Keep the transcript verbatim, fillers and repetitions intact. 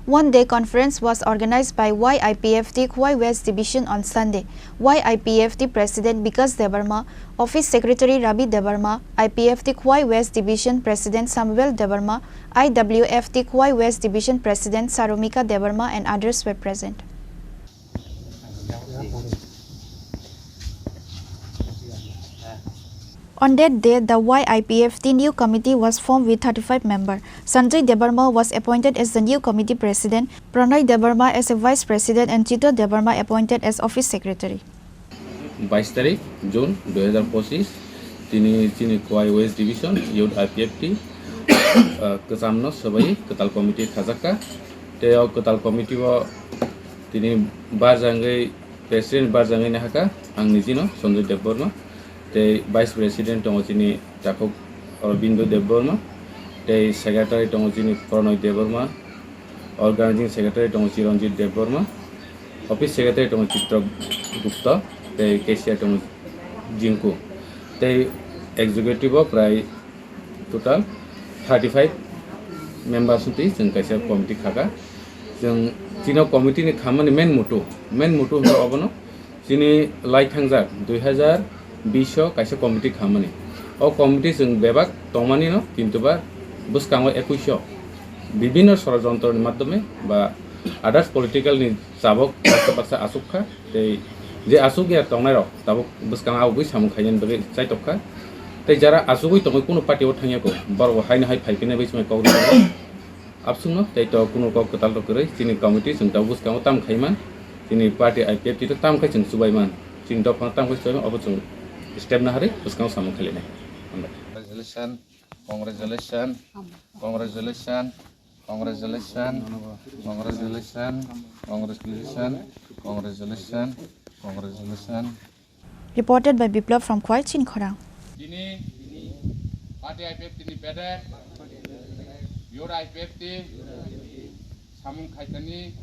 One day conference was organized by Y I P F T Khowai West Division on Sunday. Y I P F T President Bikash Debbarma, Office Secretary Rabi Debbarma, I P F T Khowai West Division President Samuel Debbarma, I W F T Khowai West Division President Saromika Debbarma and others were present. On that day, the Y I P F T new committee was formed with thirty-five members. Sanjay Debbarma was appointed as the new committee president, Pranay Debbarma as a vice president, and Chito Debbarma appointed as office secretary. Bais tarik June dui hajar pochis, tini chini Khowai West Division Youth I P F T, ah, kwchamno swbai kwtal committee khajakha. Tei o kwtal committee o tini barjangwi president barjangwi nahaka ang nijino Sanjay Debbarma. Tei vice president tongo chini Takhuk Aurobindo Debbarma. Tei secretary tongo chini Pronoy Debbarma. Organizing secretary tongo Chiranjit Debbarma, office secretary tongo Chitra Gupta, tei cashier tongo Jinku. Tei executive o prai total thirty-five members twi chwng kaisa committee khaka. Chwng chini committee ni khamani main moto, main moto hwnkhe obono chini lai thangjak dui hajar bish o kaisa committee khamani. O committee chwng bebak tongmani no, kintu ba bwskango ekwis o bibhinno sorojontro ni madhyome ba others political ni chabok baksa baksa achuk kha. Tei je achuk ya tongnai rok tabuk bwskango aboni samung khainani bagwi chaitok kha. Tei jara achugwi tongwi kunu party o thangya kho, borok bo haino hai phai phina bai swmai kok rwkha. Abswkno tei to kunu kok kwtal rok kwrwi chini committee chwng tabuk bwskango tam khaiman, chini party I P F T to tam khai chwng chubaiman, chini dophano tam khai chubaiman, obo chwng step naharwi bwskango samung khailainai. Hambai. Congratulations, congratulations, congratulations, congratulations, congratulations, congratulations, congratulations, congratulations. Reported by Biplab from Khowai Chinikhorang. Tini party I P F T ni bedek, Youth I P F T samung khaitani